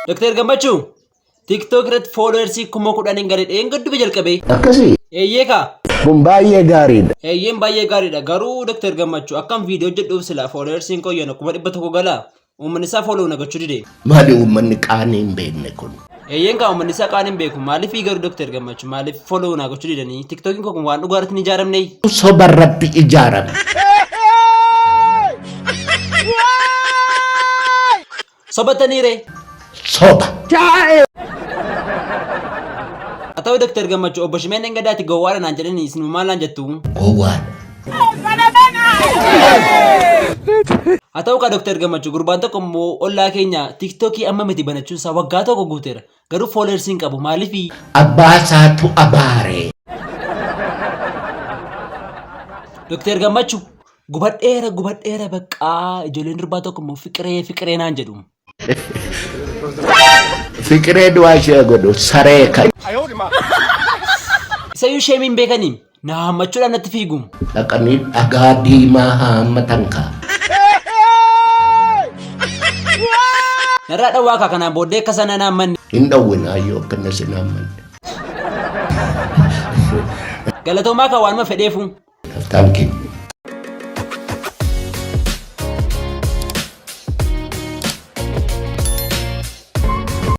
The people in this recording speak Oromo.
Dr. Gammachuu TikTok irratti foolowersii 10,000 gadi dheengadduba jalqabe. Akkasii. Eeyyee kaa. Kun baay'ee gaariidha. Eeyyeen baay'ee gaariidha. Garuu Dr. Gammachuu akkam viidiyoo hojjedhuuf silaa foolowersiin koo yoona 100,000 galaa. Uummanni isaa follow na gochuu dide. Maali uummanni qaanii hin beekne kun? Eeyyeen kaa uummanni isaa qaanii hin beeku. Maaliif garuu Dr. Gammachuu maaliif follow na gochuu didanii? TikTokiin koo kun waan dhugaa irratti hin ijaaramne. Soba irratti ijaarame. Sobatanii ree. Soba. Haa ta'u Dr. Gammachuu obbo Shimeen Dhengadaati gowwaadha naan jedhanii isin maal naan jettu? Gowwaadha. Haa ta'u kaa Dr. Gammachuu gurbaan tokko immoo ollaa keenya TikTokii amma miti banachuun isaa waggaa tokko guuteera. Garuu followers hin qabu maaliifi? Abbaa isaatu abaare. Dr. Gammachuu gubadheera gubadheera baqqaa ijoolleen durbaa tokko immoo fiqiree fiqiree naan jedhu. Fiqiree du'aa ishee godhu saree kan. Isayyuu sheemiin beekanii na haammachuudhaan natti fiigu. Dhaqanii dhagaa diimaa haammatan kaa. Narraa dhawwaa kaa kanaan booddee akka sana naan manne. Hin dhawwin ayyoo akka inni sin haammanne. Galatoomaa kaa waanuma fedheefu. Thank you.